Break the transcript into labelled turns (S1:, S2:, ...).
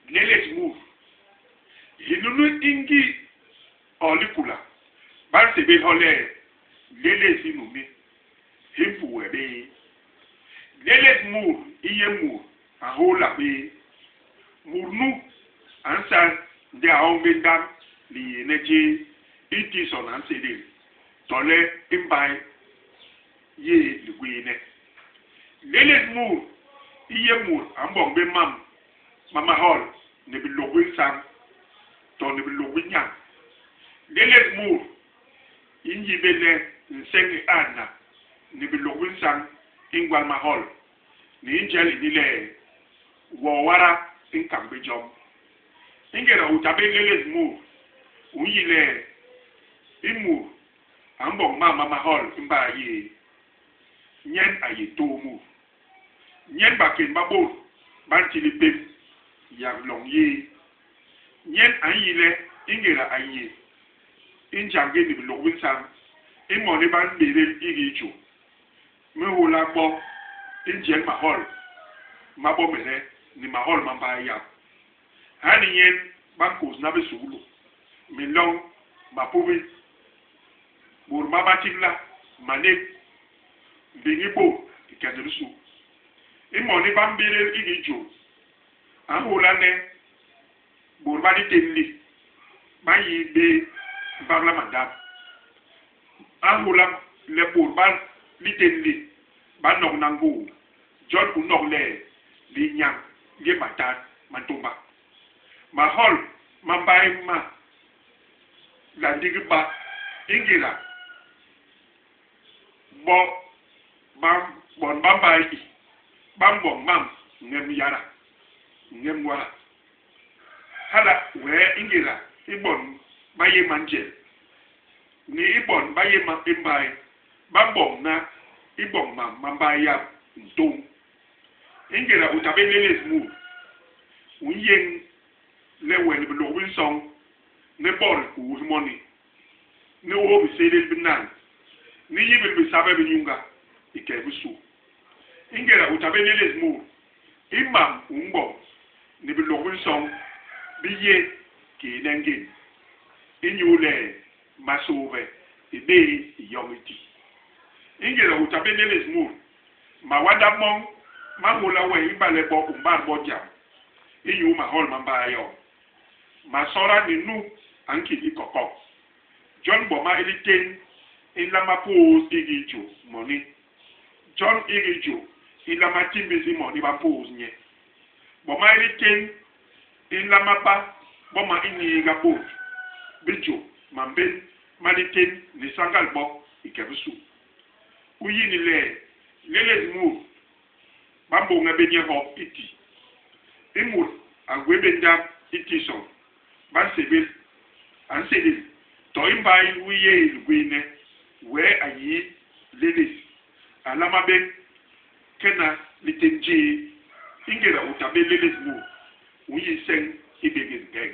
S1: Lélés mut. Hinuni i ngii o likula ba nsébél ho le lélés hinuni, hi mpuue bé. Lélés mut i yé mut a nhôla bé. Mut nu a nsal ndi a oñ bé ndap liyééne jé i tison a nsélél tole i mbai yé ligwééne. Lélés mut i yé mut a mboñ bé mam ma mahol ni bilôk bi nsañ to ni bilôk bi nyañ. Lélés mut i nyi bé le nseñ i adna ni bilôk bi nsañ i ngwal mahol ni i njel ini le woo wada i nkañ bé jomb. Ingéda u ta bé lélés mut, u nyi le i mut a mboñ mam ma mahol i mbai yéé, nyen a yé too mut. Nyen bakén ba bôt ba nti lipém yak loñ yéé. Nyen a nyi le i ngéda a yé i njañge ni bilôk bi nsañ, i moni ba mbédél hiki jô, mi nhôla bo i njel mahol ma bomede ni mahol ma mbai yap. Ha ni nyen ba nkôsna bisuklu, minloñ, mapubi, bôt ba matibla, malép, mbiñ i bôt i ke ni bisu. I moni ba mbédél hiki jô, a nhôla le bôt ba litén li ba yi bé mbagla mandap. A nhôla le bôt ba litén li ba nokna ngoo. Jon u nok le linyañ li matat ma ntômba. Mahol ma mbai ma nla ndigi ba i ngéda bo ba bon ba mbai i, ba mboñ mam ñem yada, ñem wada. Hala wee i ngéda i bon ba yé manjel ni i bon ba yé i mbai ba mbomna i boñ mam ma mbai yap ntôñ. I ngéda u ta bé lélés mut, u nyéñ le we ni bilôk bi nsoñ ni bol kuus moni, ni hoo bisélél binan, ni yibil bisabe bi nyuñga i ke bisu. I ngéda u ta bé lélés mut, i mam u mboñ ni bilôk bi nsoñ bi yé kiine ngén, inyule masoohe i bé i yoñ i ti. I ngéda u ta bé lélés mut, mawanda moñ ma nhôla we ibale bo u mbat bo jam inyu mahol ma mbai yoñ. Masoola ni nu a nkil i kokok. Jon boma i litén i nlama pôôs hiki jô moni. Jon hiki jô i nlama timbis i moni ba mpôôs nye. Boma i litén i nlama ba boma i niiga bôt bijô, mambén ma litén ni sañgal bo i ke bisu. U yi ni le, lélés mut ba mbôñge bé nye hop i ti. I mut a gwé bé ndap i tison ba nsébél, a nsélél, to i mbai u yé i ligwééne, wee a yii lélés, a nlama bé kena litén jéé. I ngéda u ta bé lélés mut, u nyi nseñ i bégés ngeñ.